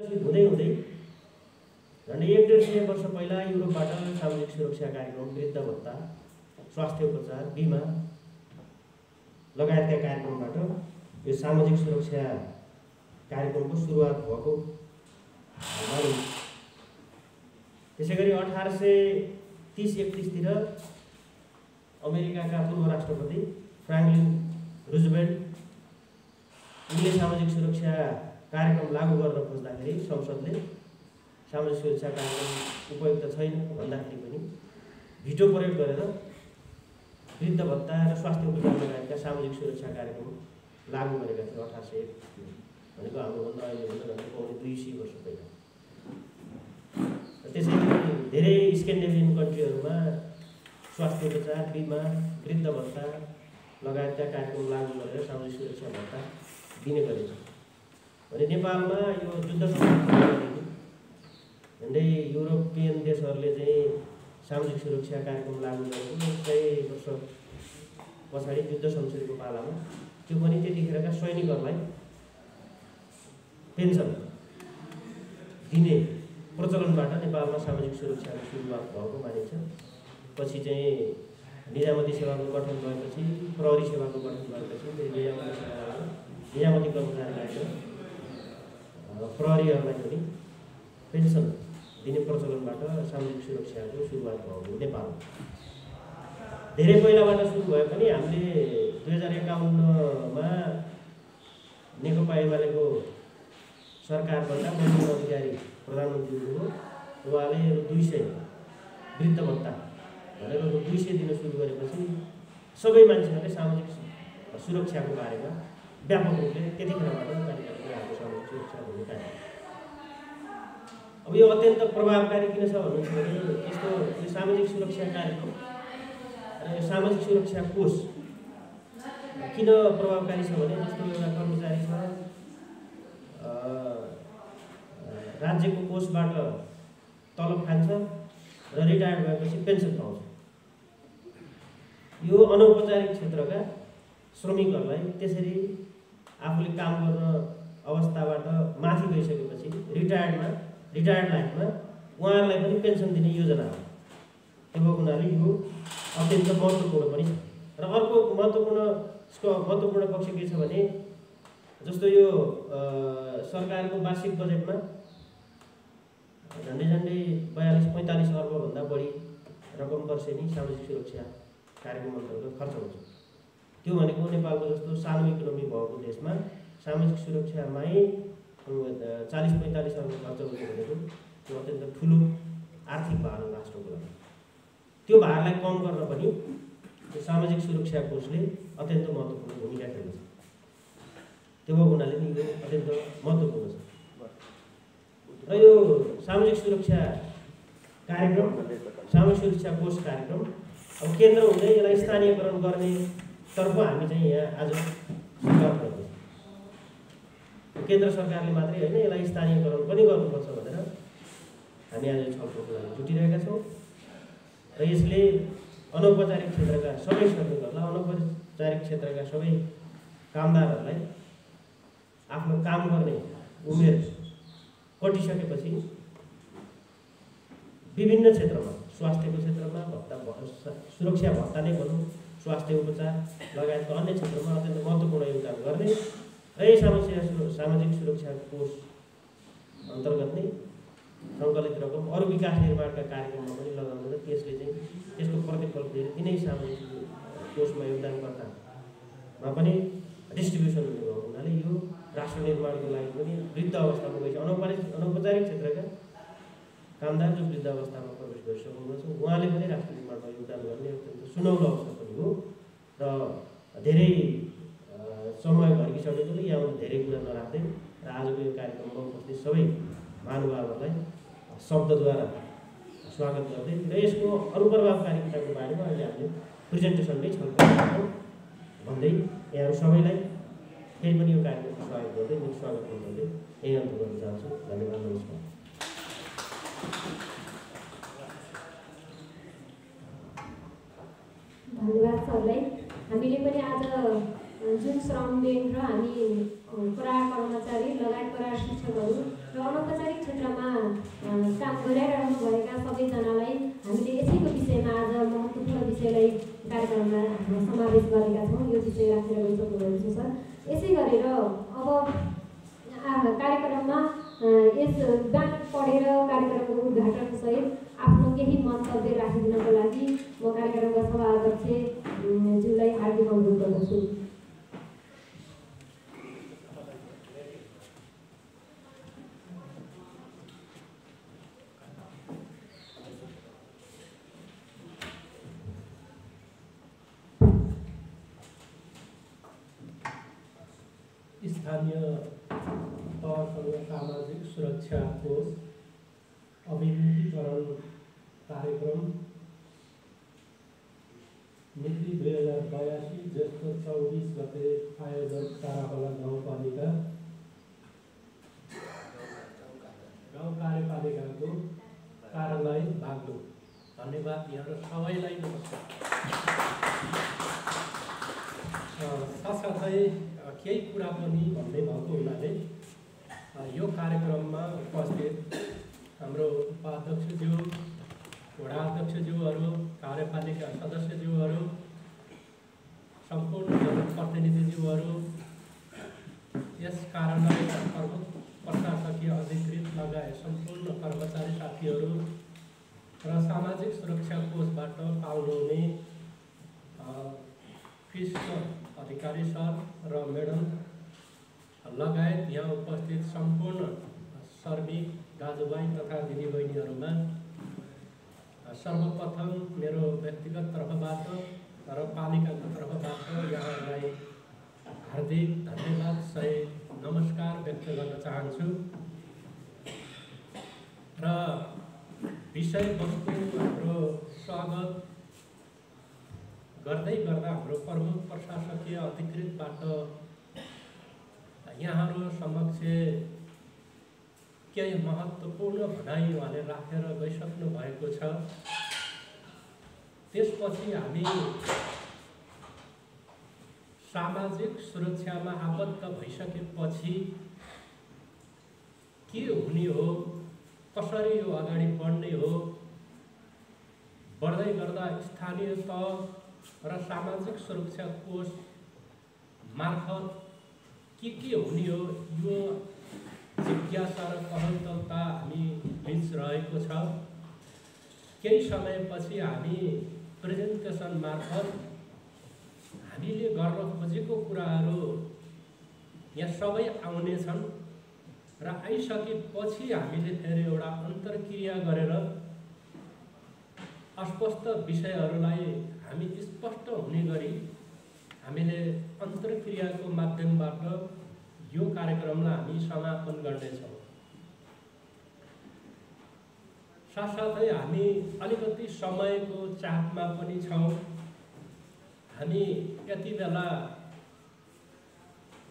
हुँदै हुँदै झन्डै 1-1.5 वर्ष पहिला युरोपबाट सामाजिक सुरक्षा कार्यक्रम, वृद्ध भत्ता, स्वास्थ्य उपचार, बिमा लगायतका कार्यक्रमबाट यो सामाजिक सुरक्षा कार्यक्रमको सुरुवात भएको मानिन्छ। त्यसैगरी 1830-31 तिर अमेरिकाका पूर्व राष्ट्रपति फ्राङ्कलिन रुजवेल्ट उनले सामाजिक सुरक्षा कार्यक्रम लागू गर्न खोज्दाखेरि संसदले सामाजिक सुरक्षा कार्यक्रम उपयुक्त छैन भन्दाखेरि पनि भिटो प्रयोग गरेर वृद्ध भत्ता र स्वास्थ्य उपचार लगायतका सामाजिक सुरक्षा कार्यक्रम लागू गरेका थिए 1801 भनेको हाम्रोभन्दा अहिलेभन्दा झन्डै 200 वर्ष पहिला। त्यसैले धेरै स्क्यान्डिनेभियन कन्ट्रीहरूमा स्वास्थ्य उपचार, बिमा, वृद्ध भत्ता लगायतका कार्यक्रम लागू गरेर सामाजिक सुरक्षा भत्ता दिने गरिन्छ। भने नेपालमा यो जुद्ध झन्डै युरोपियन देशहरूले चाहिँ सामाजिक सुरक्षा कार्यक्रम लागू गरेको 100 वर्ष पछाडि युद्ध शमशेरको पालामा त्यो पनि त्यतिखेरका सैनिकहरूलाई पेन्सन दिने प्रचलनबाट नेपालमा सामाजिक सुरक्षाको सुरुवात भएको मानिन्छ। पछि चाहिँ निजामती सेवाको गठन भएपछि, प्रहरी सेवाको गठन भएपछि निजामती कर्मचारीलाई प्रहरीहरूलाई पनि पेन्सन दिने प्रचलनबाट सामाजिक सुरक्षाको सुरुवात भएको नेपालमा। धेरै पहिलाबाट सुरु भए पनि हामीले 2051मा नेकपा एमालेको सरकारभन्दा पहिलो अधिकारी प्रधानमन्त्री हुनुभयो। उहाँले 200 वृद्ध भत्ता भनेर 200 दिन सुरु गरेपछि सबै मान्छेहरूले सामाजिक सुरक्षाको बारेमा व्यापक रूपले त्यतिखेरबाट कार्यक्रम आएको सामाजिक सुरक्षा भूमिका। अब यो अत्यन्त प्रभावकारी किन छ भन्नुहुन्छ भने यस्तो यो सामाजिक सुरक्षा कार्यक्रम र यो सामाजिक सुरक्षा कोष किन प्रभावकारी छ भने जस्तो एउटा कर्मचारी छ, राज्यको कोषबाट तलब खान्छ र रिटायर्ड भएपछि पेन्सन पाउँछ। यो अनौपचारिक क्षेत्रका श्रमिकहरूलाई त्यसरी आफूले काम गर्न अवस्थाबाट माथि गइसकेपछि रिटायर्ड लाइफमा उहाँहरूलाई पनि पेन्सन दिने योजना हो। त्यो हुनाले यो अत्यन्त महत्त्वपूर्ण पनि छ। र अर्को महत्त्वपूर्ण पक्ष के छ भने जस्तो यो सरकारको वार्षिक बजेटमा झन्डै 42-45 अर्बभन्दा बढी रकम वर्षेनी सामाजिक सुरक्षा कार्यक्रम अन्तर्गत खर्च हुन्छ। त्यो भनेको नेपालको जस्तो सानो इकोनोमी भएको देशमा सामाजिक सुरक्षामै 40-45 अर्ब खर्च हुन्छ भनेको त्यो अत्यन्त ठुलो आर्थिक भार हो राष्ट्रको लागि। त्यो भारलाई कम गर्न पनि सामाजिक सुरक्षा कोषले अत्यन्त महत्त्वपूर्ण भूमिका खेल्छ। त्यो हुनाले नि यो अत्यन्त महत्त्वपूर्ण छ। र यो सामाजिक सुरक्षा कार्यक्रम, सामाजिक सुरक्षा कोष कार्यक्रम अब केन्द्र हुँदै यसलाई स्थानीयकरण गर्ने तर्फ हामी चाहिँ यहाँ आज सुझाव गर्दैछौँ। केन्द्र सरकारले मात्रै होइन, यसलाई स्थानीयकरण पनि गर्नुपर्छ भनेर हामी आज छलफलको लागि जुटिरहेका छौँ। र यसले अनौपचारिक क्षेत्रका सबै श्रमिकहरूलाई, अनौपचारिक क्षेत्रका सबै कामदारहरूलाई आफ्नो काम गर्ने उमेर कटिसकेपछि विभिन्न क्षेत्रमा, स्वास्थ्यको क्षेत्रमा भत्ता, सुरक्षा भत्ता नै भनौँ, स्वास्थ्य उपचार लगायतका अन्य क्षेत्रमा अत्यन्त महत्त्वपूर्ण योगदान गर्ने र यही सामाजिक सुरक्षा कोष अन्तर्गत नै सङ्कलित रकम अरू विकास निर्माणका कार्यक्रममा पनि लगाउनु र त्यसले चाहिँ त्यसको प्रतिफल फेरि तिनै सामाजिक कोषमा योगदानकर्तामा पनि डिस्ट्रिब्युसन हुने भएको हुनाले यो राष्ट्र निर्माणको लागि पनि वृद्ध अवस्थामा गएपछि अनौपचारिक क्षेत्रका कामदार जो वृद्ध अवस्थामा प्रवेश गरिसक्नुहुन्छ उहाँले पनि राष्ट्र निर्माणमा योगदान गर्ने अत्यन्त सुनौलो अवसर पनि हो। र धेरै समय भइसकेकोले यहाँ धेरै कुरा नराख्दै र आजको यो कार्यक्रममा उपस्थित सबै महानुभावहरूलाई शब्दद्वारा स्वागत गर्दै र यसको अरू प्रभावकारिताको बारेमा अहिले हामीले प्रेजेन्टेसनमै छलफल गर्छौँ भन्दै यहाँहरू सबैलाई फेरि पनि यो कार्यक्रममा स्वागत गर्दै म स्वागत गर्दै यही अन्त गर्न चाहन्छु। धन्यवाद, नमस्कार। धन्यवाद सरलाई। हामीले पनि आज जुन श्रम ब्याङ्क र हामी करा कर्मचारी लगायत करा शिक्षकहरू र अनौपचारिक क्षेत्रमा काम गरिरहनु भएका सबैजनालाई हामीले यसैको विषयमा आज महत्त्वपूर्ण विषयलाई कार्यक्रममा समावेश गरेका छौँ। यो विषय राखेर गइसक्नु भएको छ सर। यसै गरेर अब कार्यक्रममा यस गान पढेर कार्यक्रमको उद्घाटनसहित आफ्नो केही मन्तव्य राखिदिनको लागि म कार्यक्रमका सभा अध्यक्ष ज्यूलाई हार्दिक अनुरोध गर्दछु। स्थानीय तहसँग सामाजिक सुरक्षा कोष अभिमुखीकरण कार्यक्रम मिति 2082 जेष्ठ 24 गते आयोजक ताराखोला गाउँपालिका गाउँ कार्यपालिकाको कार्यालय बागलुङ। धन्यवाद यहाँहरू सबैलाई नमस्कार। साथसाथै केही कुरा पनि भन्ने भएको हुनाले यो कार्यक्रममा उपस्थित हाम्रो उपाध्यक्षज्यू, वडाध्यक्षज्यूहरू, कार्यपालिका सदस्यज्यूहरू, सम्पूर्ण जनप्रतिनिधिज्यूहरू, यस कार्यालयका प्रमुख प्रशासकीय अधिकृत लगायत सम्पूर्ण कर्मचारी साथीहरू र सामाजिक सुरक्षा कोषबाट पाउनुहुने फिस अधिकारी सर र म्याडम लगायत यहाँ उपस्थित सम्पूर्ण श्रमिक दाजुभाइ तथा दिदीबहिनीहरूमा सर्वप्रथम मेरो व्यक्तिगत तर्फबाट र पालिकाको तर्फबाट यहाँहरूलाई हार्दिक धन्यवाद सहित नमस्कार व्यक्त गर्न चाहन्छु। र विषयवस्तु हाम्रो स्वागत गर्दै गर्दा हाम्रो प्रमुख प्रशासकीय अधिकृतबाट यहाँहरू समक्ष केही महत्त्वपूर्ण भनाइ उहाँले राखेर गइसक्नु भएको छ। त्यसपछि हामी सामाजिक सुरक्षामा आबद्ध भइसकेपछि के हुने हो, कसरी यो अगाडि बढ्ने हो, बढ्दै गर्दा स्थानीय तह र सामाजिक सुरक्षा कोष मार्फत के हुने हो, यो जिज्ञासा र कहलतलता हामी बिच रहेको छ। केही समयपछि हामी प्रेजेन्टेसन मार्फत हामीले गर्न खोजेको कुराहरू यहाँ सबै आउनेछन् र आइसकेपछि हामीले फेरि एउटा अन्तर्क्रिया गरेर अस्पष्ट विषयहरूलाई हामी स्पष्ट हुने गरी हामीले अन्तर्क्रियाको माध्यमबाट यो कार्यक्रमलाई हामी समापन गर्नेछौँ। साथसाथै हामी अलिकति समयको चापमा पनि छौँ। हामी यति बेला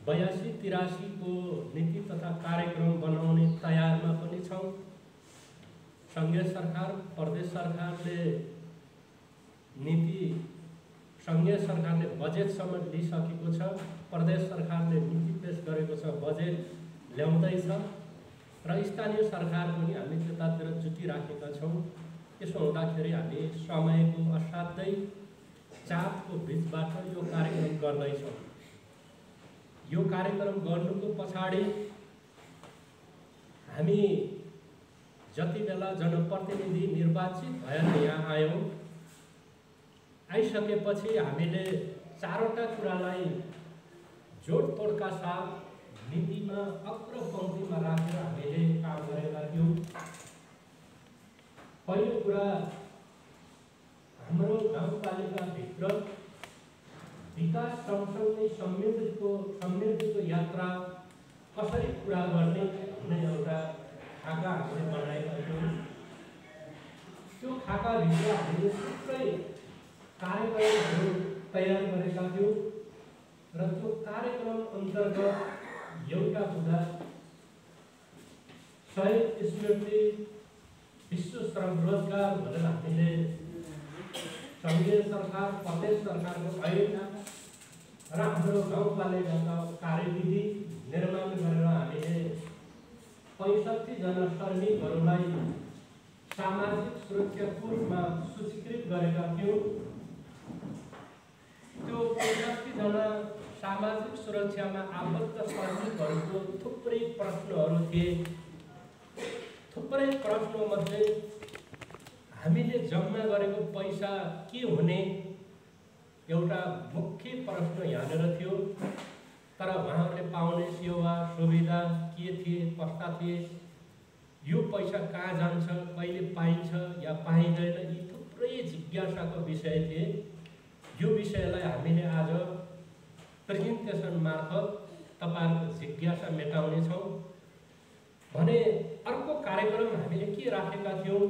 82-83 को नीति तथा कार्यक्रम बनाउने तयारमा पनि छौँ। सङ्घीय सरकार, प्रदेश सरकारले नीति, सङ्घीय सरकारले बजेटसम्म लिइसकेको छ, प्रदेश सरकारले नीति पेश गरेको छ, बजेट ल्याउँदैछ र स्थानीय सरकार पनि हामी त्यतातिर जुटिराखेका छौँ। यसो हुँदाखेरि हामी समयको असाध्यै चापको बिचबाट यो कार्यक्रम गर्दैछौँ। यो कार्यक्रम गर्नुको पछाडि हामी जति बेला जनप्रतिनिधि निर्वाचित भएर यहाँ आयौँ, आइसकेपछि हामीले चारवटा कुरालाई जोडतोडका साथ नीतिमा अग्रपङ्क्तिमा राखेर हामीले काम गरेका थियौँ। पहिलो कुरा, हाम्रो गाउँपालिकाभित्र विकास सँगसँगै समृद्धिको यात्रा कसरी पुरा गर्ने भन्ने एउटा खाका हामीले बनाएका थियौँ। त्यो खाकाभित्र हामीले थुप्रै कार्यक्रमहरू तयार गरेका थियौँ र त्यो कार्यक्रम अन्तर्गत एउटा कुरा 100 स्मृति विश्व श्रम रोजगार भनेर हामीले सङ्घीय सरकार, प्रदेश सरकारको ऐना र हाम्रो गाउँपालिकाका कार्यविधि निर्माण गरेर हामीले 65 जना श्रमिकहरूलाई सामाजिक सुरक्षा कोषमा सूचीकृत गरेका थियौँ। त्यो 65 जना सामाजिक सुरक्षामा आबद्ध श्रमिकहरूको थुप्रै प्रश्नहरू थिए। थुप्रै प्रश्नमध्ये हामीले जम्मा गरेको पैसा के हुने एउटा मुख्य प्रश्न यहाँनिर थियो। तर उहाँहरूले पाउने सेवा सुविधा के थिए, कस्ता थिए, यो पैसा कहाँ जान्छ, कहिले पाइन्छ या पाइँदैन, यी थुप्रै जिज्ञासाको विषय थिए। यो विषयलाई हामीले आज प्रेजेन्टेसन मार्फत तपाईँहरूको जिज्ञासा मेटाउनेछौँ। भने अर्को कार्यक्रम हामीले के राखेका थियौँ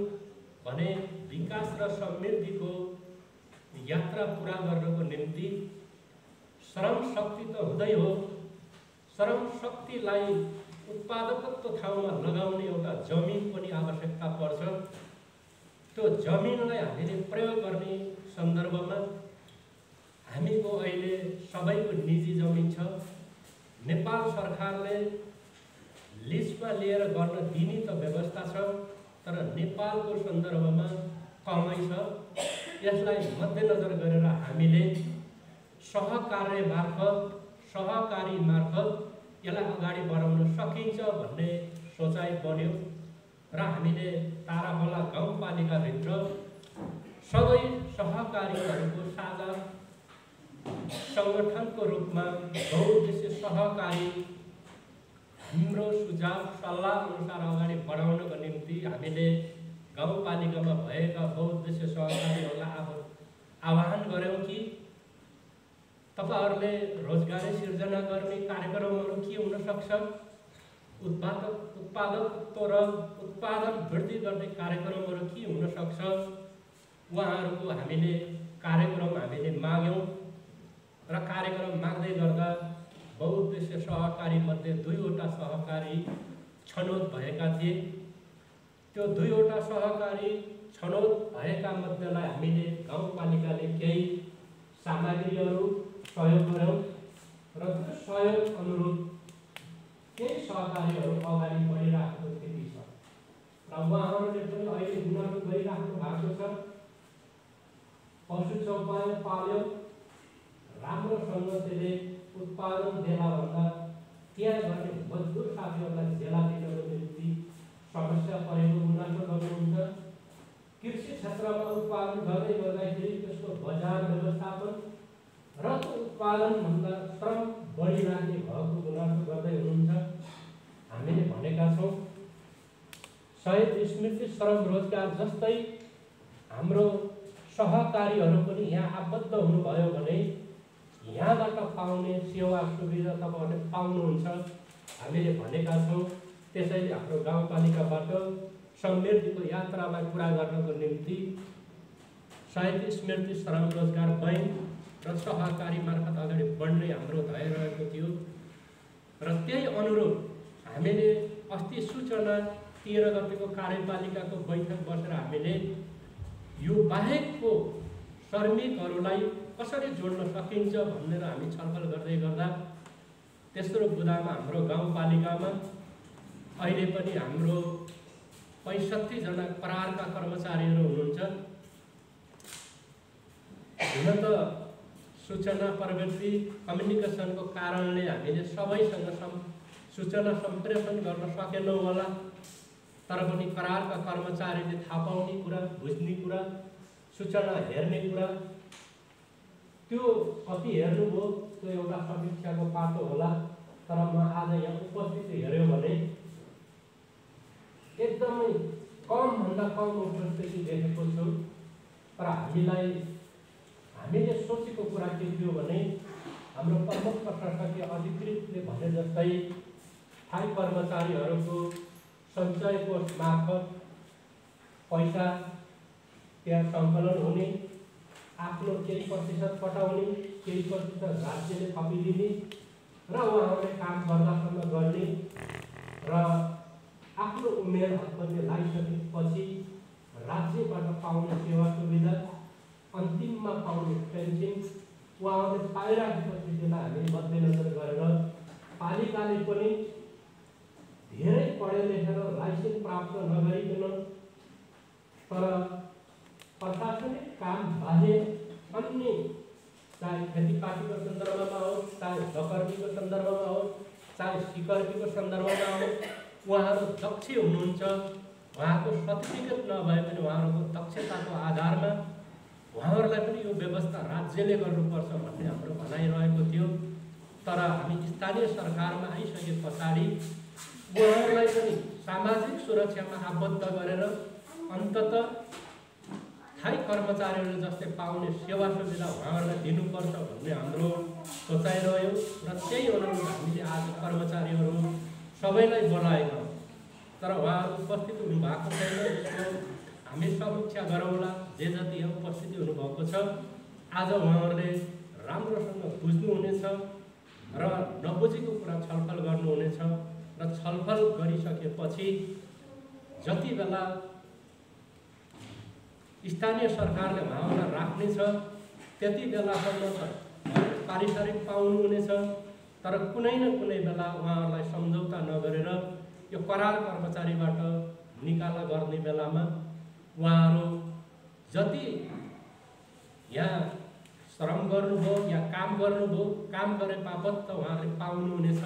भने विकास र समृद्धिको यात्रा पुरा गर्नको निम्ति श्रम शक्ति त हुँदै हो, श्रम शक्तिलाई उत्पादकत्व ठाउँमा लगाउने एउटा जमिन पनि आवश्यकता पर्छ। त्यो जमिनलाई हामीले प्रयोग गर्ने सन्दर्भमा हामीको अहिले सबैको निजी जमिन छ। नेपाल सरकारले लिजमा लिएर गर्न दिने त व्यवस्था छ, तर नेपालको सन्दर्भमा कमै छ। यसलाई मध्यनजर गरेर हामीले सहकारी मार्फत यसलाई अगाडि बढाउन सकिन्छ भन्ने सोचाइ बन्यो र हामीले ताराखोला गाउँपालिकाभित्र सबै सहकारीहरूको साझा सङ्गठनको रूपमा बहुउद्देश्य सहकारी हाम्रो सुझाव सल्लाह अनुसार अगाडि बढाउनको निम्ति हामीले गाउँपालिकामा भएका बहुउद्देश्य सहकारीहरूलाई आह्वान गऱ्यौँ कि तपाईहरूले रोजगारी सिर्जना गर्ने कार्यक्रमहरू के हुन सक्छ, उत्पादकत्व र उत्पादन वृद्धि गर्ने कार्यक्रमहरू के हुन सक्छ, उहाँहरूको हामीले कार्यक्रम हामीले माग्यौँ र कार्यक्रम माग्दै गर्दा बहुउद्देश्य सहकारी मध्ये 2वटा सहकारी छनौट भएका थिए। त्यो 2वटा सहकारी छनौट भएका मध्येलाई हामीले गाउँपालिकाले केही सामग्रीहरू सहयोग गऱ्यौँ र त्यो सहयोग अनुरूप केही सहकारीहरू अगाडि बढिरहेको स्थिति छ र उहाँहरूले पनि अहिले गुनासो गरिराख्नु भएको छ। पशु चौपाया पाल्यो, राम्रोसँगले उत्पादन देला भन्दा त्यहाँ गर्ने मजदुर साथीहरूलाई जेला दिनको निम्ति समस्या परेको गुनासो गर्नुहुन्छ। कृषि क्षेत्रमा उत्पादन गर्दै गर्दाखेरि त्यसको बजार व्यवस्थापन र उत्पादनभन्दा श्रम बढिराख्ने भएको गुनासो गर्दै हुनुहुन्छ। हामीले भनेका छौँ शहीद स्मृति श्रम रोजगार जस्तै हाम्रो सहकारीहरू पनि यहाँ आबद्ध हुनुभयो भने यहाँबाट पाउने सेवा सुविधा तपाईँहरूले पाउनुहुन्छ हामीले भनेका छौँ। त्यसैले हाम्रो गाउँपालिकाबाट समृद्धिको यात्रालाई पुरा गर्नको निम्ति शहीद स्मृति श्रम रोजगार बैंक र सहकारी मार्फत अगाडि बढ्ने हाम्रो ध्येय रहेको थियो र त्यही अनुरूप हामीले अस्ति सूचना 13 गतेको कार्यपालिकाको बैठक बसेर हामीले यो बाहेकको श्रमिकहरूलाई कसरी जोड्न सकिन्छ भनेर हामी छलफल गर्दै गर्दा तेस्रो बुँदामा हाम्रो गाउँपालिकामा अहिले पनि हाम्रो 65 जना करारका कर्मचारीहरू हुनुहुन्छ। हुन त सूचना प्रविधि कम्युनिकेसनको कारणले हामीले सबैसँग सूचना सम्प्रेषण गर्न सकेनौँ होला, तर पनि करारका कर्मचारीले थाहा पाउने कुरा, बुझ्ने कुरा, सूचना हेर्ने कुरा, त्यो कति हेर्नुभयो त्यो एउटा समीक्षाको पाटो होला। तर म आज यहाँ उपस्थित हेऱ्यो भने एकदमै कमभन्दा कम उपस्थिति देखेको छु। तर हामीले सोचेको कुरा के थियो भने हाम्रो प्रमुख प्रशासकीय अधिकृतले भने जस्तै स्थायी कर्मचारीहरूको सञ्चय कोष मार्फत पैसा त्यहाँ सङ्कलन हुने, आफ्नो केही प्रतिशत पठाउने, केही प्रतिशत राज्यले थपिदिने र उहाँहरूले काम गर्दासम्म गर्ने र आफ्नो उमेर हदपत्य लगाइसकेपछि राज्यबाट पाउने सेवा सुविधा, अन्तिममा पाउने पेन्सन उहाँहरूले पाइराखेपछि त्यसलाई हामी मध्यनजर गरेर पालिकाले पनि धेरै पढे लेखेर लाइसेन्स प्राप्त नगरिकन तर प्रशासनिक काम बाहेक अन्य चाहे खेतीपातीको सन्दर्भमा होस्, चाहे सहकर्मीको सन्दर्भमा होस्, चाहे सिकर्मीको सन्दर्भमा होस्, उहाँहरू दक्ष हुनुहुन्छ। उहाँको सर्टिफिकेट नभए पनि उहाँहरूको दक्षताको आधारमा उहाँहरूलाई पनि यो व्यवस्था राज्यले गर्नुपर्छ भन्ने हाम्रो भनाइरहेको थियो। तर हामी स्थानीय सरकारमा आइसके पछाडि उहाँहरूलाई पनि सामाजिक सुरक्षामा आबद्ध गरेर अन्ततः स्थायी कर्मचारीहरू जस्तै पाउने सेवा सुविधा उहाँहरूलाई दिनुपर्छ भन्ने हाम्रो सोचाइ रह्यो र त्यही अनुरूप हामीले आज कर्मचारीहरू सबैलाई बोलाएका हौँ। तर उहाँहरू उपस्थित हुनुभएको छैन। यसको हामी समीक्षा गरौँला। जे जति यहाँ उपस्थिति हुनुभएको छ आज उहाँहरूले राम्रोसँग बुझ्नुहुनेछ र नबुझेको कुरा छलफल गर्नुहुनेछ र छलफल गरिसकेपछि जति बेला स्थानीय सरकारले उहाँहरूलाई राख्नेछ त्यति बेलासम्म पारिश्रमिक पाउनुहुनेछ। तर कुनै न कुनै बेला उहाँहरूलाई सम्झौता नगरेर यो करार कर्मचारीबाट निकाला गर्ने बेलामा उहाँहरू जति यहाँ श्रम गर्नुभयो या काम गर्नुभयो, काम गरे बापत त उहाँहरूले पाउनुहुनेछ।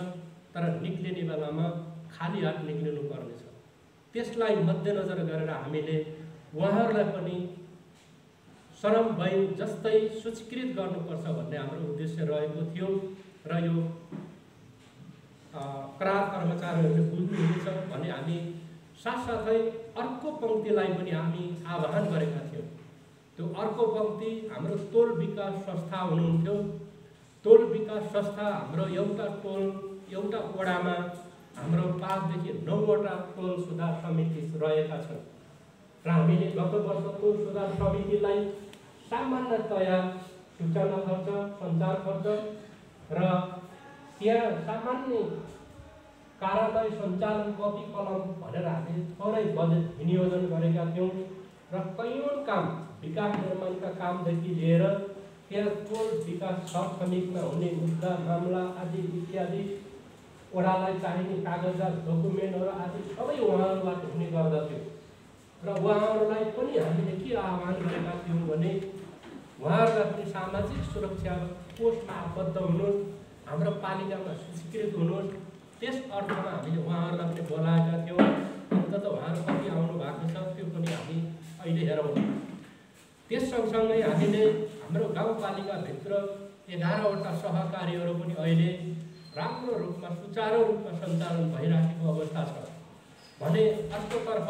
तर निक्लिने बेलामा खाली हात निक्लिनु पर्नेछ। त्यसलाई मध्यनजर गरेर हामीले उहाँहरूलाई पनि श्रम बैंक जस्तै सूचीकृत गर्नुपर्छ भन्ने हाम्रो उद्देश्य रहेको थियो र यो करार कर्मचारीहरूले बुझ्नुहुनेछ भने हामी साथसाथै अर्को पङ्क्तिलाई पनि हामी आह्वान गरेका थियौँ। त्यो अर्को पङ्क्ति हाम्रो टोल विकास संस्था हुनुहुन्थ्यो। टोल विकास संस्था हाम्रो एउटा वडामा हाम्रो 5 देखि 9 वटा टोल सुधार समिति रहेका छन् र हामीले गत वर्ष टोल सुधार समितिलाई सामान्यतया सूचना खर्च, सञ्चार खर्च र त्यहाँ सामान्य कार्यालय सञ्चालन कपी कलम भनेर हामी थोरै बजेट विनियोजन गरेका थियौँ र कैयौँ काम विकास निर्माणका कामदेखि लिएर त्यहाँ टोल विकास सब समितिमा हुने मुद्दा मामला आदि इत्यादि वडालाई चाहिने कागजात डकुमेन्टहरू आदि सबै उहाँहरूबाट हुने गर्दथ्यो र उहाँहरूलाई पनि हामीले के आह्वान गरेका थियौँ भने उहाँहरूलाई पनि सामाजिक सुरक्षा कोषमा आबद्ध हुनुहोस्, हाम्रो पालिकामा सूचीकृत हुनुहोस्। त्यस अर्थमा हामीले उहाँहरूलाई पनि बोलाएका थियौँ। अन्ततः उहाँहरू कति आउनु भएको छ त्यो पनि हामी अहिले हेरौँ। त्यस सँगसँगै हामीले हाम्रो गाउँपालिकाभित्र 11 वटा सहकारीहरू पनि अहिले राम्रो रूपमा सुचारू रूपमा सञ्चालन भइराखेको अवस्था छ भने अर्कोतर्फ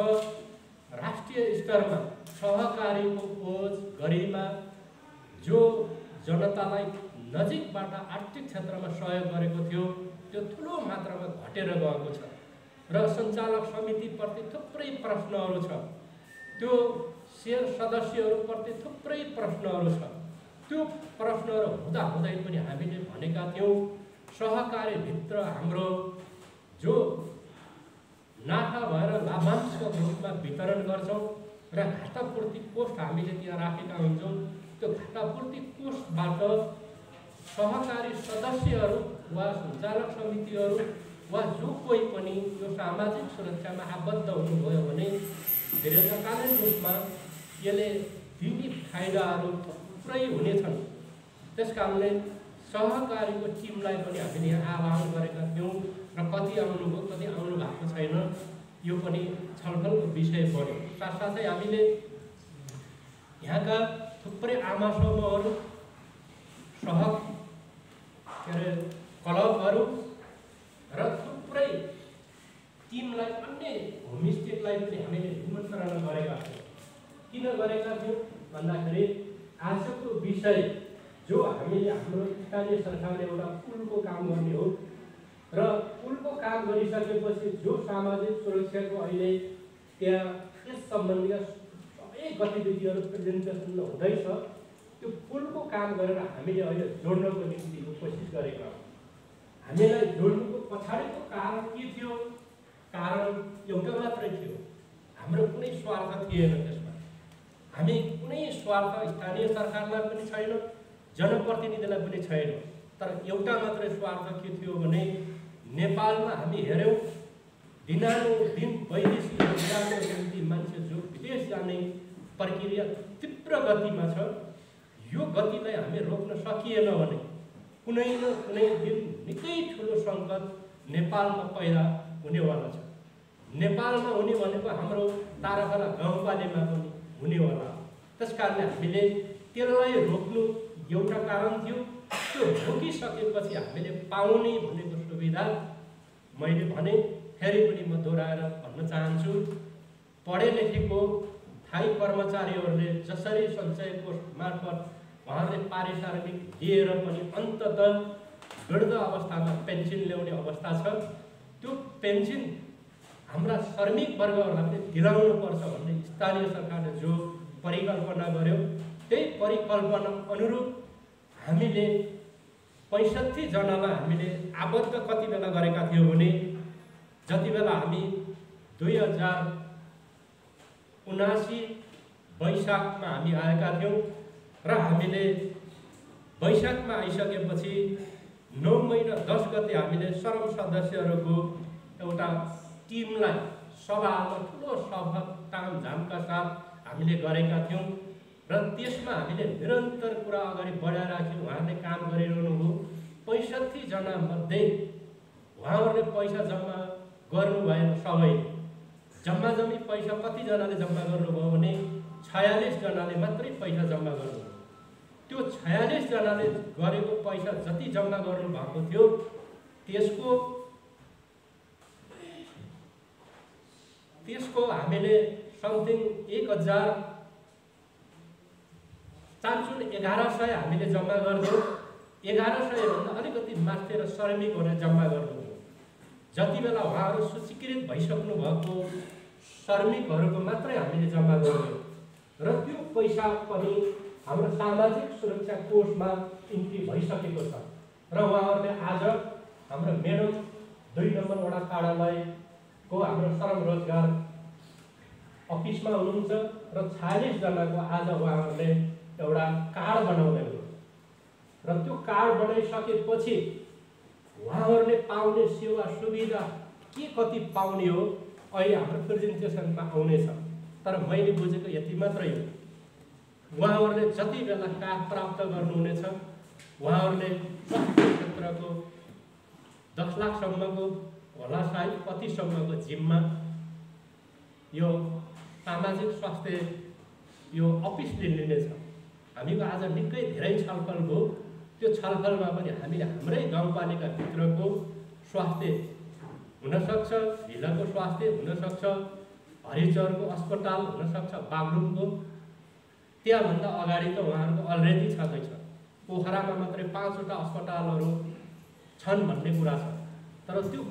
राष्ट्रिय स्तरमा सहकारीको खोज गरिमा जो जनतालाई नजिकबाट आर्थिक क्षेत्रमा सहयोग गरेको थियो त्यो ठुलो मात्रामा घटेर गएको छ र सञ्चालक समितिप्रति थुप्रै प्रश्नहरू छ। त्यो शेयर सदस्यहरूप्रति थुप्रै प्रश्नहरू छ। त्यो प्रश्नहरू हुँदाहुँदै पनि हामीले भनेका थियौँ सहकारीभित्र हाम्रो जो नाफा भएर लाभांशको रूपमा वितरण गर्छौँ र घाटापूर्ति कोष हामीले त्यहाँ राखेका हुन्छौँ। त्यो घाटापूर्ति कोषबाट सहकारी सदस्यहरू वा सञ्चालक समितिहरू वा जो कोही पनि यो सामाजिक सुरक्षामा आबद्ध हुनुभयो भने दीर्घकालीन रूपमा यसले दिने फाइदाहरू थुप्रै हुनेछन्। त्यस कारणले सहकारीको टिमलाई पनि हामीले यहाँ आह्वान गरेका थियौँ र कति आउनुभयो कति आउनु भएको छैन यो पनि छलफलको विषय बन्यो। साथसाथै हामीले यहाँका थुप्रै आमा समूहहरू क्लबहरू र थुप्रै टिमलाई अन्य होमस्टेलाई पनि हामीले निमन्त्रणा गरेका थियौँ। किन गरेका थियौँ भन्दाखेरि आजको विषय जो हामीले हाम्रो स्थानीय सरकारले एउटा पुलको काम गर्ने हो र पुलको काम गरिसकेपछि जो सामाजिक सुरक्षाको अहिले त्यहाँ यस सम्बन्धी सबै गतिविधिहरू प्रेजेन्टेसन हुँदैछ त्यो पुलको काम गरेर हामीले अहिले जोड्नको निम्ति कोसिस गरेका हौँ। हामीलाई जोड्नुको पछाडिको कारण के थियो? कारण एउटा मात्रै थियो, हाम्रो कुनै स्वार्थ थिएन त्यसमा। हामी कुनै स्वार्थ स्थानीय सरकारलाई पनि छैन, जनप्रतिनिधिलाई पनि छैन। तर एउटा मात्रै स्वार्थ के थियो भने नेपालमा हामी हेऱ्यौँ दिनानुदिन वैदेशिक रोजगारको निम्ति मान्छे जो विदेश जाने प्रक्रिया तीव्र गतिमा छ, यो गतिलाई हामी रोक्न सकिएन भने कुनै न कुनै दिन निकै ठुलो सङ्कट नेपालमा पैदा हुनेवाला छ। नेपालमा हुने भनेको हाम्रो ताराखला गाउँपालिकामा पनि हुनेवाला हो। त्यसकारणले हामीले त्यसलाई रोक्नु एउटा कारण थियो। त्यो रोकिसकेपछि हामीले पाउने भनेको सुविधा मैले भने फेरि पनि म दोहोऱ्याएर भन्न चाहन्छु, पढे लेखेको थाई कर्मचारीहरूले जसरी सञ्चय कोष मार्फत उहाँहरूले पारिश्रमिक लिएर पनि अन्ततः वृद्ध अवस्थामा पेन्सन ल्याउने अवस्था छ, त्यो पेन्सन हाम्रा श्रमिक वर्गहरूलाई पनि दिलाउनुपर्छ भन्ने स्थानीय सरकारले जो परिकल्पना गर्यो, त्यही परिकल्पना अनुरूप हामीले 65 जनालाई हामीले आबद्ध कति बेला गरेका थियौँ भने जति बेला हामी 2079 वैशाखमा हामी आएका थियौँ र हामीले वैशाखमा आइसकेपछि 9 महिना 10 गते हामीले श्रम सदस्यहरूको एउटा टिमलाई सभामा ठुलो सभा तामझामका साथ हामीले गरेका थियौँ र त्यसमा हामीले निरन्तर कुरा अगाडि बढाइराख्यौँ। उहाँहरूले काम गरिरहनु हो। 65 जना मध्ये उहाँहरूले पैसा जम्मा गर्नु भएन। सबै जम्मा जम्मी पैसा कतिजनाले जम्मा गर्नुभयो भने 46 जनाले मात्रै पैसा जम्मा गर्नुभयो। त्यो 46 जनाले गरेको पैसा जति जम्मा गर्नु भएको थियो त्यसको हामीले समथिङ 1100 हामीले जम्मा गर्छौँ। 1100 भन्दा अलिकति माथि श्रमिकहरूले जम्मा गर्नुभयो। जति बेला उहाँहरू सूचीकृत भइसक्नु भएको श्रमिकहरूको मात्रै हामीले जम्मा गर्छौँ र त्यो पैसा पनि हाम्रो सामाजिक सुरक्षा कोषमा इन्ट्री भइसकेको छ र उहाँहरूले आज हाम्रो मेडम 2 नम्बर वडा कार्यालयको हाम्रो श्रम रोजगार अफिसमा हुनुहुन्छ र 46 जनाको आज उहाँहरूले एउटा कार्ड बनाउँदै हुनुहुन्छ र त्यो कार्ड बनाइसकेपछि उहाँहरूले पाउने सेवा सुविधा के कति पाउने हो अहिले हाम्रो प्रेजेन्टेसनमा आउनेछ। तर मैले बुझेको यति मात्रै हो, उहाँहरूले जति बेला कार्ड प्राप्त गर्नुहुनेछ उहाँहरूले स्वास्थ्य क्षेत्रको 10 लाखसम्मको होला सायद कतिसम्मको जिम्मा यो सामाजिक स्वास्थ्य यो अफिसले लिनेछ। हामीको आज निकै धेरै छलफल भयो। त्यो छलफलमा पनि हामीले हाम्रै गाउँपालिकाभित्रको स्वास्थ्य हुनसक्छ, ढिलाको स्वास्थ्य हुनसक्छ, हरिचरको अस्पताल हुनसक्छ, बागलुङको त्यहाँभन्दा अगाडि त उहाँहरूको अलरेडी छँदैछ। पोखरामा मात्रै 5वटा अस्पतालहरू छन् भन्ने कुरा छ। तर त्यो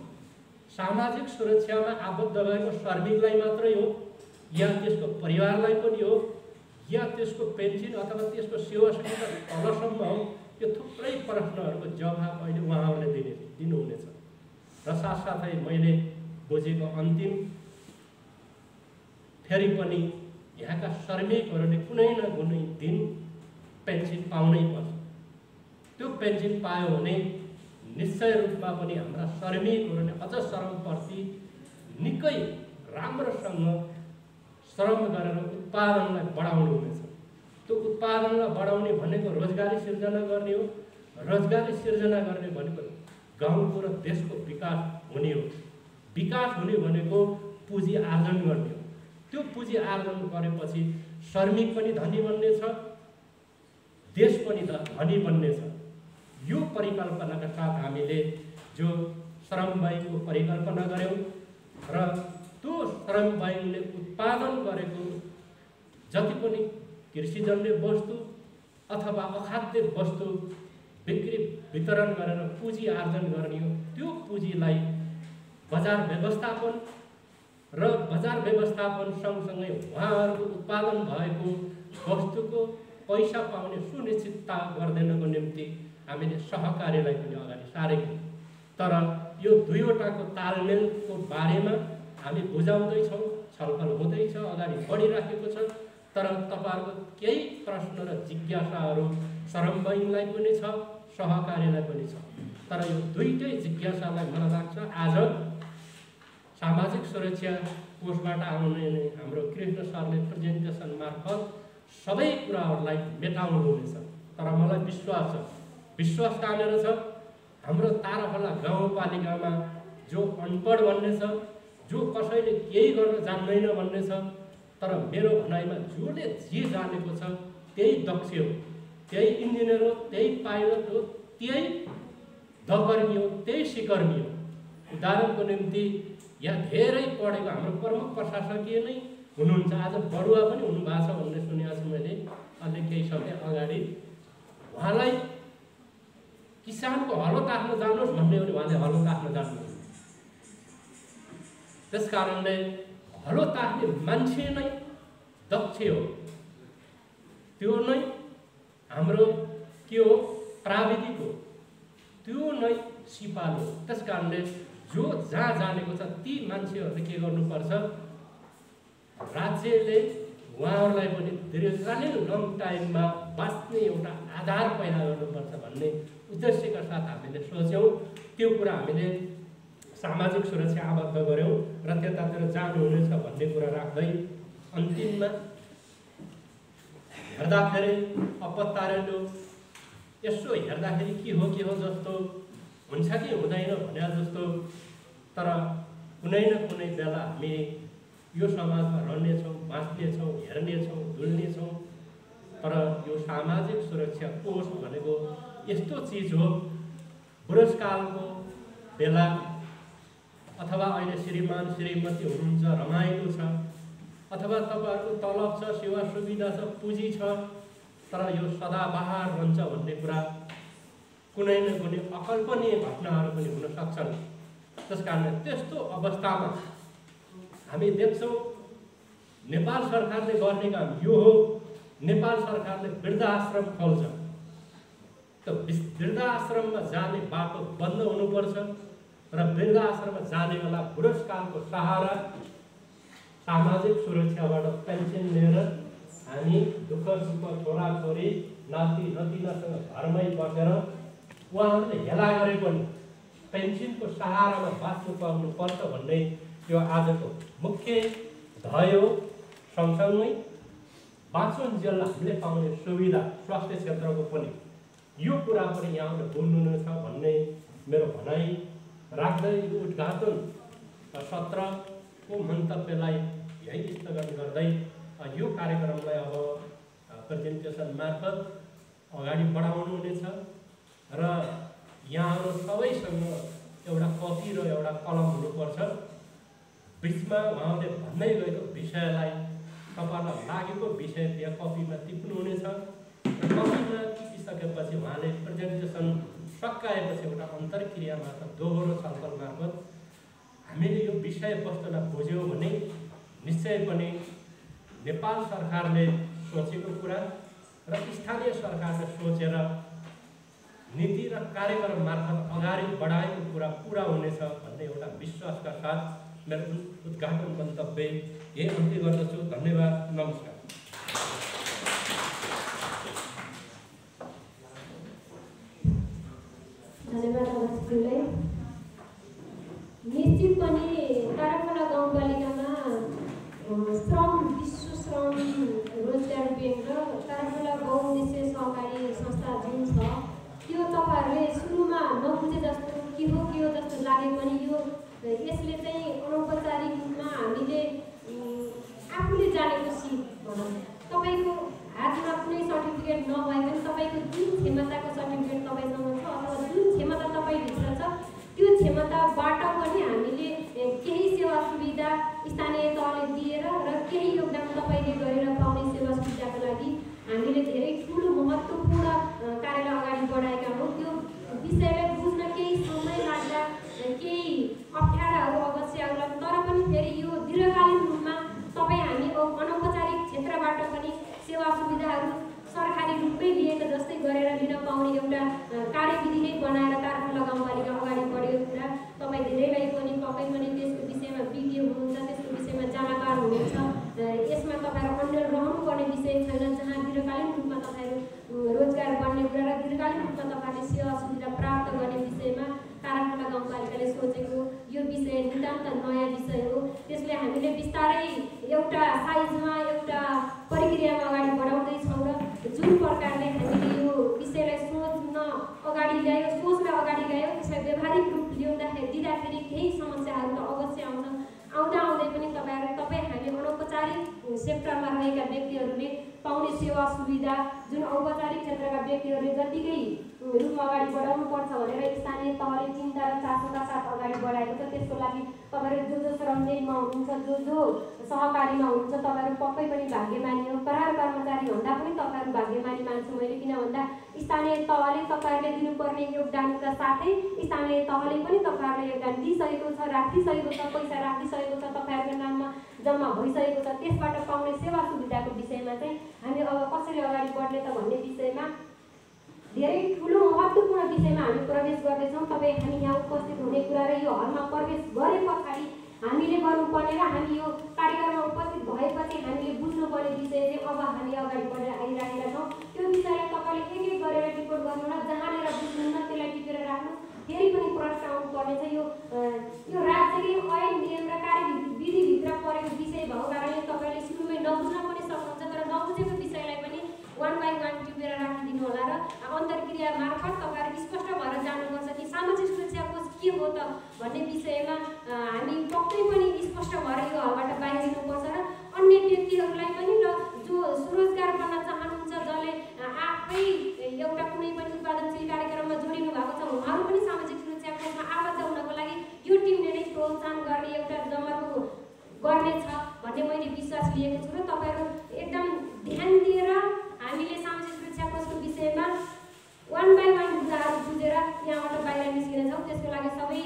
सामाजिक सुरक्षामा आबद्ध भएको श्रमिकलाई मात्रै हो या त्यसको परिवारलाई पनि हो या त्यसको पेन्सन अथवा त्यसको सेवा सुविधा तलसम्म हो, यो थुप्रै प्रश्नहरूको जवाब अहिले उहाँहरूले दिनुहुनेछ। र साथसाथै मैले बुझेको अन्तिम फेरि पनि यहाँका श्रमिकहरूले कुनै न कुनै दिन पेन्सन पाउनै पर्छ। त्यो पेन्सन पायो भने निश्चय रूपमा पनि हाम्रा श्रमिकहरूले अझ श्रमप्रति निकै राम्रोसँग श्रम गरेर उत्पादनलाई बढाउनु हुनेछ। त्यो उत्पादनलाई बढाउने भनेको रोजगारी सिर्जना गर्ने हो। रोजगारी सिर्जना गर्ने भनेको गाउँको र देशको विकास हुने हो। विकास हुने भनेको पुँजी आर्जन गर्ने हो। त्यो पुँजी आर्जन गरेपछि श्रमिक पनि धनी बन्नेछ, देश पनि धनी बन्नेछ। यो परिकल्पनाका साथ हामीले जो श्रम बैंकको परिकल्पना गऱ्यौँ र त्यो श्रम बैंकले उत्पादन गरेको जति पनि कृषिजन्य वस्तु अथवा अखाद्य वस्तु बिक्री वितरण गरेर पुँजी आर्जन गर्ने हो। त्यो पुँजीलाई बजार व्यवस्थापन र बजार व्यवस्थापन सँगसँगै उहाँहरूको उत्पादन भएको वस्तुको पैसा पाउने सुनिश्चितता गर्दैनको निम्ति हामीले सहकारीलाई पनि अगाडि सारेको। तर यो दुईवटाको तालमेलको बारेमा हामी बुझाउँदैछौँ, छलफल हुँदैछ, अगाडि बढिराखेको छ। तर तपाईँहरूको केही प्रश्न र जिज्ञासाहरू श्रम बैंकलाई पनि छ, सहकारीलाई पनि छ। तर यो दुईटै जिज्ञासालाई मलाई लाग्छ आज सामाजिक सुरक्षा कोषबाट आउने हाम्रो कृष्ण सरले प्रेजेन्टेसन मार्फत सबै कुराहरूलाई मेटाउनु हुनेछ। तर मलाई विश्वास छ, विश्वास कहाँनिर छ, हाम्रो ताराखोला गाउँपालिकामा जो अनपढ भन्ने छ, जो कसैले केही गर्न जान्दैन भन्ने छ, तर मेरो भनाइमा जसले जे जानेको छ त्यही दक्ष हो, त्यही इन्जिनियर हो, त्यही पाइलट हो, त्यही दहकर्मी हो, त्यही सिकर्मी हो। उदाहरणको निम्ति यहाँ धेरै पढेको हाम्रो प्रमुख प्रशासकीय नै हुनुहुन्छ, आज बढुवा पनि हुनुभएको छ भन्ने सुनेको छु मैले अलि केही समय अगाडि। उहाँलाई किसानको हलो ताक्न जानुहोस् भन्ने हो भने उहाँले हलो ताक्न जान्नुहुन्छ। त्यस कारणले हलो ताक्ने मान्छे नै दक्ष हो, त्यो नै हाम्रो के हो प्राविधिक हो, त्यो नै सिपालु हो। त्यस कारणले जो जहाँ जानेको छ ती मान्छेहरूले के गर्नुपर्छ, राज्यले उहाँहरूलाई पनि दीर्घकालीन लङ टाइममा बाँच्ने एउटा आधार पैदा गर्नुपर्छ भन्ने उद्देश्यका साथ हामीले सोच्यौँ। त्यो कुरा हामीले सामाजिक सुरक्षा आबद्ध गऱ्यौँ र त्यतातिर जानुहुनेछ भन्ने कुरा राख्दै अन्तिममा हेर्दाखेरि अपत्तारेलो यसो हेर्दाखेरि के हो जस्तो हुन्छ कि हुँदैन भने जस्तो, तर कुनै न कुनै बेला हामी यो समाजमा रहनेछौँ, बाँच्नेछौँ, हेर्नेछौँ, डुल्नेछौँ। तर यो सामाजिक सुरक्षा कोष भनेको यस्तो चिज हो, बुढेसकालको बेला अथवा अहिले श्रीमान श्रीमती हुनुहुन्छ, रमाइलो छ, अथवा तपाईँहरूको तलब छ, सेवा सुविधा छ, पुँजी छ, तर यो सदाबहार रहन्छ भन्ने कुरा कुनै न कुनै अकल्पनीय घटनाहरू पनि हुन सक्छन्। त्यसकारणले त्यस्तो अवस्थामा हामी देख्छौँ नेपाल सरकारले गर्ने काम यो हो, नेपाल सरकारले वृद्धाश्रम खोल्छ, त वृद्धाश्रममा जाने बाटो बन्द हुनुपर्छ र वृद्धाश्रममा जाने बेला बुढेसकालको सहारा सामाजिक सुरक्षाबाट पेन्सन लिएर हामी दुःख सुख छोराछोरी नाति नतिनासँग घरमै बसेर उहाँहरूले हेला गरे पनि पेन्सनको सहारामा बाँच्नु पाउनुपर्छ भन्ने यो आजको मुख्य ध्येय हो। सँगसँगै बाँचुन्जेल हामीले पाउने सुविधा स्वास्थ्य क्षेत्रको पनि यो कुरा पनि यहाँले बोल्नु नै छ भन्ने मेरो भनाइ राख्दै यो उद्घाटन सत्रको मन्तव्यलाई यही स्थगन गर्दै यो कार्यक्रमलाई अब प्रेजेन्टेसन मार्फत अगाडि बढाउनु हुनेछ र यहाँहरू सबैसँग एउटा कपी र एउटा कलम हुनुपर्छ। बिचमा उहाँले भन्दै गएको विषयलाई तपाईँलाई लागेको विषय त्यहाँ कपीमा टिप्नुहुनेछ र कपीमा टिपिसकेपछि उहाँले प्रेजेन्टेसन सकाएपछि एउटा अन्तर्क्रिया मार्फत दोहोरो छलफल मार्फत हामीले यो विषयवस्तुलाई बुझ्यौँ भने निश्चय पनि नेपाल सरकारले सोचेको कुरा र स्थानीय सरकारले सोचेर नीति र कार्यक्रम मार्फत अगाडि बढाएको कुरा पुरा हुनेछ भन्ने एउटा विश्वासका साथ मेरो उद्घाटन मन्तव्य यही अन्त्य गर्दछु। धन्यवाद, नमस्कार। धन्यवाद अध्यक्षज्यूलाई। निश्चित पनि ताराखोला गाउँपालिकामा श्रम विश्व श्रम रोजगार ब्याङ्क र ताराखोला बहुउद्देश्य सहकारी संस्था जुन छ त्यो तपाईँहरूले सुरुमा नबुझे जस्तो के हो जस्तो लागे पनि यो यसले चाहिँ अनौपचारिक रूपमा हामीले आफूले जानेको सिप भनौँ, तपाईँको हातमा कुनै सर्टिफिकेट नभए पनि तपाईँको जुन क्षमताको सर्टिफिकेट तपाईँसँग छ अथवा जुन क्षमता तपाईँभित्र छ त्यो क्षमताबाट पनि हामीले केही सेवा सुविधा स्थानीय तहले दिएर र केही योगदान तपाईँले गरेर पाउने सेवा सुविधाको लागि हामीले धेरै ठुलो महत्त्वपूर्ण कार्यलाई अगाडि बढाएका हौँ। त्यो विषयलाई बुझ्न केही समय लाग्दा केही अप्ठ्याराहरू अवश्य आउला, तर पनि फेरि यो दीर्घकालीन रूपमा तपाईँ हामी अनौपचारिक क्षेत्रबाट पनि सेवा सुविधाहरू सरकारी रूपमै लिएको जस्तै गरेर लिन पाउने एउटा कार्यविधि नै बनाएर ताराखोला गाउँपालिका अगाडि बढेको कुरा तपाईँ धेरैलाई पनि पक्कै पनि त्यसको विषयमा विज्ञ हुनुहुन्छ, त्यसको विषयमा जानकार हुनुहुन्छ। यसमा तपाईँहरू अन्य रहनुपर्ने विषय छैन, जहाँ दीर्घकालीन रूपमा तपाईँहरू रोजगार बढ्ने कुरा र दीर्घकालीन रूपमा तपाईँहरूले सेवा सुविधा प्राप्त गर्ने विषयमा ताराखोला गाउँपालिकाले सोचेको यो विषय नितान्त नयाँ विषय बिस्तारै एउटा साइजमा एउटा प्रक्रियामा अगाडि बढाउँदैछौँ र जुन प्रकारले हामीले यो विषयलाई सोच्न अगाडि ल्यायो, सोचलाई अगाडि ल्यायो, त्यसलाई व्यवहारिक रूप दिँदाखेरि केही समस्याहरू त अवश्य आउँछन्। आउँदै पनि तपाईँ हामी अनौपचारिक सेक्टरमा रहेका व्यक्तिहरूले पाउने सेवा सुविधा जुन औपचारिक क्षेत्रका व्यक्तिहरूले जतिकै रूपमा अगाडि बढाउनु पर्छ भनेर स्थानीय तहले चिन्ता र चासोका साथ अगाडि बढाएको छ। त्यसको लागि तपाईँहरू जो श्रमजीवीमा हुनुहुन्छ, जो सहकारीमा हुनुहुन्छ, तपाईँहरू पक्कै पनि भाग्यमानी हो। करार कर्मचारी भन्दा पनि तपाईँहरू भाग्यमानी मान्छु मैले, किन भन्दा स्थानीय तहले तपाईँहरूले दिनुपर्ने योगदानका साथै स्थानीय तहले पनि तपाईँहरूलाई योगदान दिइसकेको छ, राखिसकेको छ, पैसा राखिसकेको छ, तपाईँहरूको नाममा जम्मा भइसकेको छ। त्यसबाट पाउने सेवा सुविधाको विषयमा चाहिँ हामी अब कसरी अगाडि बढ्ने त भन्ने विषयमा धेरै ठुलो महत्त्वपूर्ण विषयमा हामी प्रवेश गर्दैछौँ। तपाईँ हामी यहाँ उपस्थित हुने कुरा र यो हलमा प्रवेश गरे पछाडि हामीले गर्नुपर्ने र हामी यो कार्यक्रममा उपस्थित भएपछि हामीले बुझ्नुपर्ने विषय चाहिँ अब हामी अगाडि बढेर आइराखेका छौँ। त्यो विषयलाई तपाईँले एक एक गरेर रिपोर्ट गर्नु न, जहाँनिर बुझ्नुहुन्न त्यसलाई टिपेर राख्नु। फेरि पनि प्रश्न आउनुपर्ने छ, यो राज्यले ऐन नियम र कार्यविधिभित्र परेको विषय भएको कारणले तपाईँले सुरुमै नबुझ्न पनि सक्नुहुन्छ, तर नबुझेको विषयलाई पनि 1 by 1 टिपेर राखिदिनु होला र अन्तर्क्रिया मार्फत तपाईँहरू स्पष्ट भएर जानुपर्छ कि सामाजिक सुरक्षा कोष के हो त भन्ने विषयमा हामी पक्कै पनि स्पष्ट भएर यो हलबाट बाहिरिनुपर्छ र अन्य व्यक्तिहरूलाई पनि र जो स्वरोजगार गर्न चाहनुहुन्छ, जसले आफै एउटा कुनै पनि उत्पादनशील कार्यक्रममा जोडिनु भएको छ, उहाँहरू पनि सामाजिक सुरक्षा कोषमा आबद्ध हुनको लागि यो टिमले नै प्रोत्साहन गर्ने एउटा जमर्को गर्नेछ भन्ने मैले विश्वास लिएको छु। र तपाईँहरू एकदम ध्यान दिएर हामीले सामाजिक सुरक्षा कोषको विषयमा 1 by 1 मुद्दाहरू बुझेर यहाँबाट बाहिर निस्किनेछौँ। त्यसको लागि सबै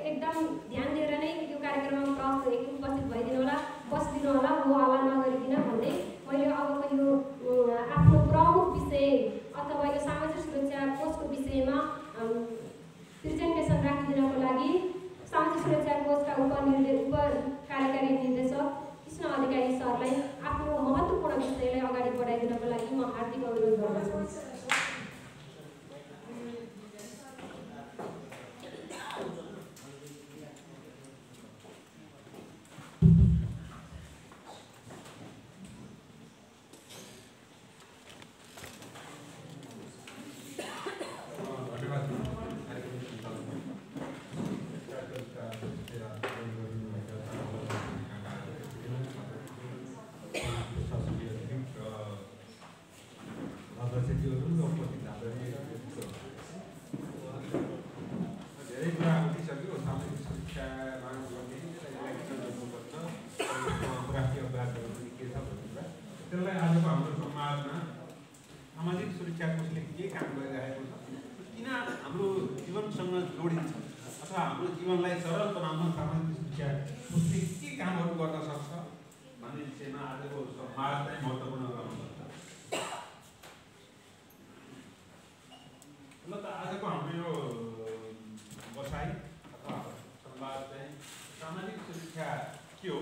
एकदम ध्यान दिएर नै यो कार्यक्रममा उपस्थित भइदिनु होला, बसिदिनु होला, हो हल्ला नगरिकन भन्दै मैले अबको यो आफ्नो प्रमुख विषय अथवा यो सामाजिक सुरक्षा कोषको विषयमा प्रेजेन्टेसन राखिदिनको लागि सामाजिक सुरक्षा कोषका उप कार्यकारी निर्देशक कृष्ण अधिकारी सरलाई आफ्नो महत्त्वपूर्ण विषयलाई अगाडि बढाइदिनको लागि म हार्दिक अनुरोध गर्दछु। सामाजिक सुरक्षा कोषले के काम गरिरहेको छ, किन हाम्रो जीवनसँग जोडिन्छ अथवा हाम्रो जीवनलाई सरल बनाउन सामाजिक सुरक्षा कोषले के कामहरू गर्न सक्छ भन्ने विषयमा आजको संवाद चाहिँ महत्त्वपूर्ण रहनुपर्छ। ल त आजको हाम्रो यो बसाइ अथवा संवाद चाहिँ सामाजिक सुरक्षा के हो,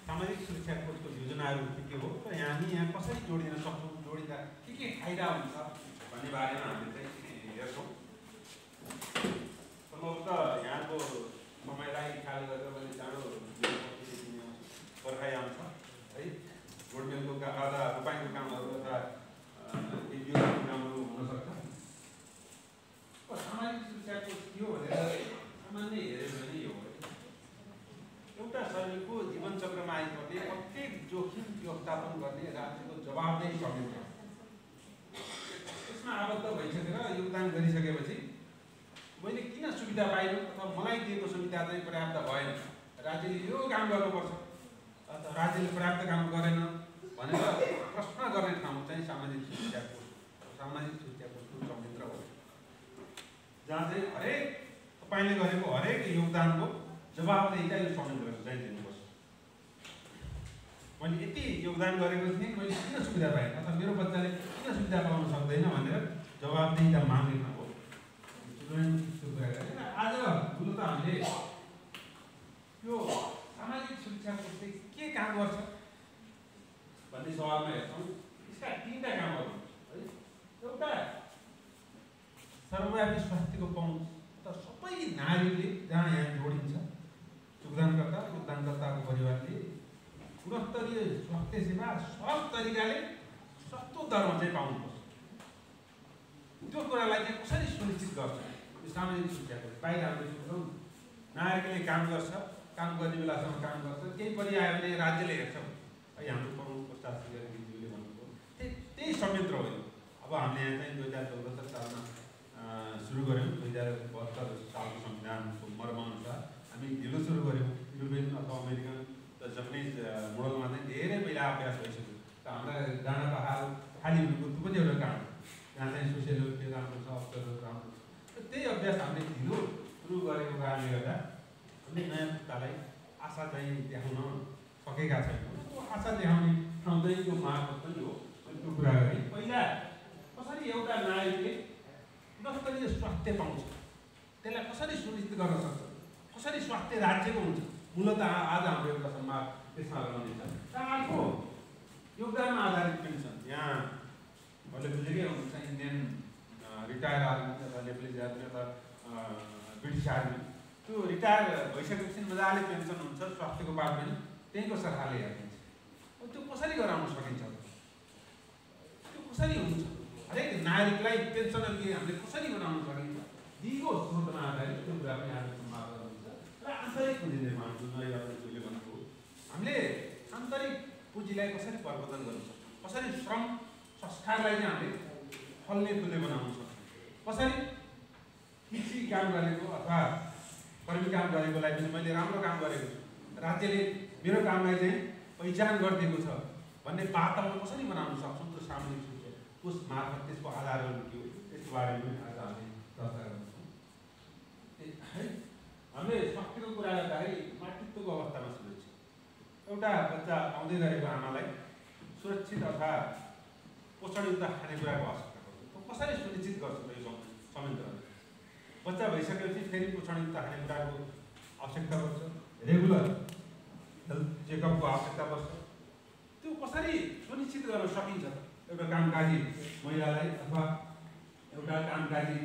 सामाजिक सुरक्षा कोषको योजनाहरू के हो र हामी यहाँ कसरी जोडिन सक्छौँ, जोडिँदा के फाइदा हुन्छ भन्ने बारेमा हामीले चाहिँ हेर्छौँ। सम्भवतः यहाँको समयलाई ख्याल गरेर मैले चाँडो पर्खाइ आउँछ है, गोडमेलको अथवा तपाईँको कामहरू अथवा एनजिओको कामहरू हुनसक्छ। सामाजिक सुरक्षा कोष के हो भनेर सामान्य हेऱ्यो भने यो हो, एउटा शरीरको जीवनचक्रमा आइपर्ने प्रत्येक जोखिम व्यवस्थापन गर्ने राज्यको जवाबदेही संयन्त्र। त्यसमा आबद्ध भइसकेर योगदान गरिसकेपछि मैले किन सुविधा पाइनँ अथवा मलाई दिएको सुविधा चाहिँ पर्याप्त भएन, राज्यले यो काम गर्नुपर्छ अथवा राज्यले पर्याप्त काम गरेन भनेर प्रश्न गर्ने ठाउँ चाहिँ सामाजिक सुरक्षा कोष, सामाजिक सुरक्षा कोषको संयन्त्र हो, जहाँ चाहिँ हरेक तपाईँले गरेको हरेक योगदानको जवाबदेहीका यो संयन्त्रहरू चाहिँ दिनुपर्छ। मैले यति योगदान गरेको थिएँ, मैले किन सुविधा पाएँ अथवा मेरो बच्चाले किन सुविधा पाउन सक्दैन भनेर जवाबदेहीता माग्ने ठाउँ हो। आज ठुलो त हामीले यो सामाजिक सुरक्षा कोषले के काम गर्छ भन्ने सवालमा हेर्छौँ। यसका 3टा कामहरू है, एउटा सर्वव्यापी स्वास्थ्यको पहुँच, त सबै नारीले जहाँ यहाँ जोडिन्छ त्यो योगदानकर्ताको परिवारले गुणस्तरीय स्वास्थ्य सेवा सहज तरिकाले सस्तो दरमा चाहिँ पाउनुपर्छ। त्यो कुरालाई चाहिँ कसरी सुनिश्चित गर्छ? यो सामाजिक सुरक्षाको बाहिर हामीले सुन्छौँ नागरिकले काम गर्छ, काम गर्ने बेलासम्म काम गर्छ, केही परि आयो भने राज्यले हेर्छ। हाम्रो प्रमुख प्रशासकज्यूले भन्नुभयो त्यही संयन्त्र हो। अब हामीले यहाँ चाहिँ 2074 सालमा सुरु गऱ्यौँ। 2072 सालको संविधानको मर्मअनुसार हामी ढिलो सुरु गऱ्यौँ। युरोपियन अथवा अमेरिकन र जापानिज मोडलमा चाहिँ धेरै पहिला अभ्यास भइसक्यो। हाम्रा डाँडा पहाड खाली हुनुको त्यो पनि एउटा काम हो। त्यहाँ चाहिँ सोसियल वेलफेयर राम्रो छ, अफसरहरू राम्रो छ। त्यही अभ्यास हामीले ढिलो सुरु गरेको कारणले गर्दा हामीले नयाँ पुस्तालाई आशा चाहिँ देखाउन सकेका छैनौँ। त्यो आशा देखाउने ठाउँ चाहिँ त्यो मार्फत पनि हो। त्यो कुरा गरेँ पहिला कसरी एउटा नागरिकले गुणस्तरीय स्वास्थ्य पाउँछ, त्यसलाई कसरी सुनिश्चित गर्न सक्छ, कसरी स्वास्थ्य राज्यको हुन्छ। मूलतः आज हाम्रो एउटा संवाद त्यसमा रहनेछ। अर्को योगदानमा आधारित पेन्सन। यहाँ मैले बुझेकै हुन्छ इन्डियन रिटायर आर्मी अथवा नेप्लिज आर्मी अथवा ब्रिटिस आर्मी, त्यो रिटायर भइसकेपछि मजाले पेन्सन हुन्छ, स्वास्थ्यको पार्ट पनि त्यहीँको सरकारले हेरिदिन्छ। त्यो कसरी गराउन सकिन्छ? त्यो कसरी हुन्छ? हरेक नागरिकलाई पेन्सनर हामीले कसरी बनाउन सकिन्छ? दिगो स्रोतमा आधारित त्यो कुरा पनि आज संवाद गर्नुहुन्छ। र आन्तरिक पुँजी निर्माण जुन अहिले भन्नुभयो, हामीले आन्तरिक पुँजीलाई कसरी प्रवर्धन गर्नु सक्छौँ? कसरी श्रम संस्कारलाई चाहिँ हामीले फल्ने फुल्ने बनाउन सक्छौँ? कसरी कृषि काम गरेको अथवा कर्मी काम गरेकोलाई पनि मैले राम्रो काम गरेको छु, राज्यले मेरो कामलाई चाहिँ पहिचान गरिदिएको छ भन्ने वातावरण कसरी बनाउन सक्छौँ? त्यो सामाजिक सुरक्षा कोष मार्फत त्यसको आधारहरू के हो, त्यसको बारेमा पनि आज हामी चर्चा गर्छौँ। हामीले स्वास्थ्यको कुरा गर्दाखेरि मातृत्वको अवस्थामा सुरक्षित एउटा बच्चा आउँदै गरेको आमालाई सुरक्षित अथवा पोषणयुक्त खानेकुराको आवश्यकता पर्छ। त्यो कसरी सुनिश्चित गर्छ त यो संयन्त्रले? बच्चा भइसकेपछि फेरि पोषणयुक्त खानेकुराको आवश्यकता पर्छ, रेगुलर हेल्थ चेकअपको आवश्यकता पर्छ। त्यो कसरी सुनिश्चित गर्न सकिन्छ त? एउटा कामकाजी महिलालाई अथवा एउटा कामकाजी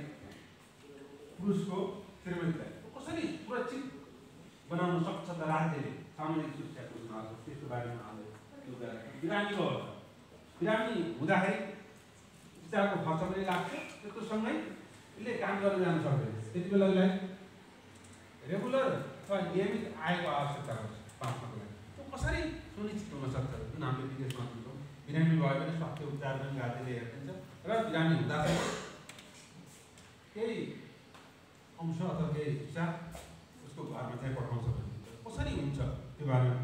पुरुषको श्रीमतीलाई कसरी सुरक्षित बनाउन सक्छ त राज्यले सामाजिक सुरक्षाको मार्फत? त्यसको बारेमा हामीले यो कुरा बिरामीको अवस्था, बिरामी हुँदाखेरि चिकित्साको खर्च पनि लाग्छ, त्यसको सँगै यसले काम गर्न जान सक्दैन। त्यति बेला उसलाई रेगुलर अथवा नियमित आयको आवश्यकता पर्छ पाउनको लागि। त्यो कसरी सुनिश्चित हुन सक्छ? जुन हामीले विदेशमा सुन्छौँ बिरामी भयो भने स्वास्थ्य उपचार पनि राज्यले हेरिदिन्छ र बिरामी हुँदाखेरि केही अंश अथवा केही हिस्सा उसको घरमा चाहिँ पठाउँछ। कसरी हुन्छ त्यो बारेमा